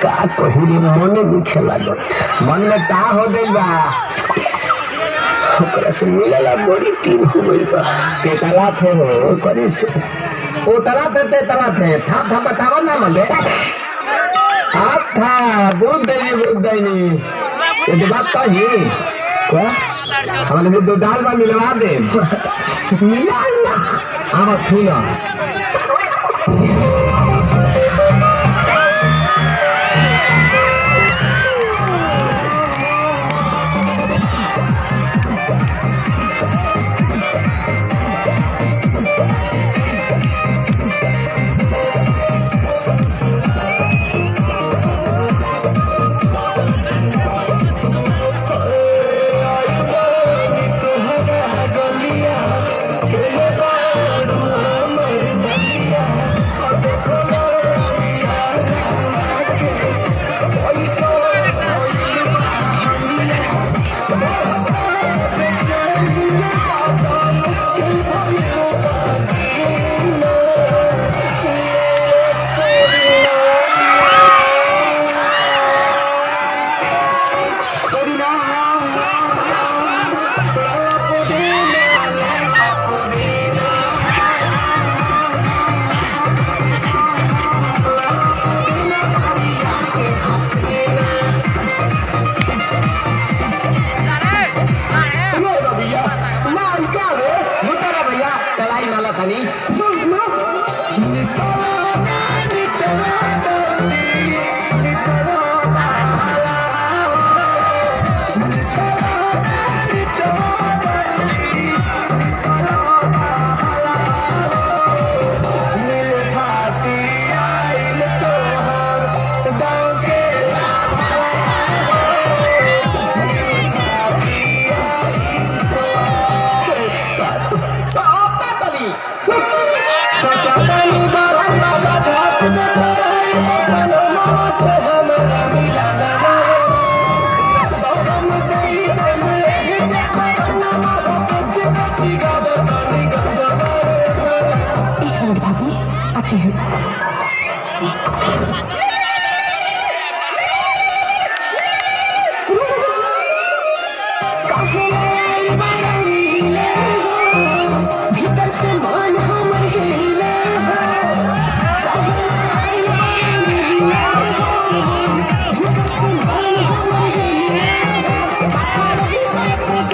का कही मने दुखे लागत। मन में का हो गइल बा? ओकरा से मिलला बड़ी दिन हो गइल बा। तेतला थे हो? ओकरे से। ओ तला थे, ते तला थे, था था बतावा ना मने। आप था बुद्ध दैनी, बुद्ध दैनी ये तो बात कही। का? हमारे में दो दाल बा, मिलवा दे। मिला ना। आवा थू ना।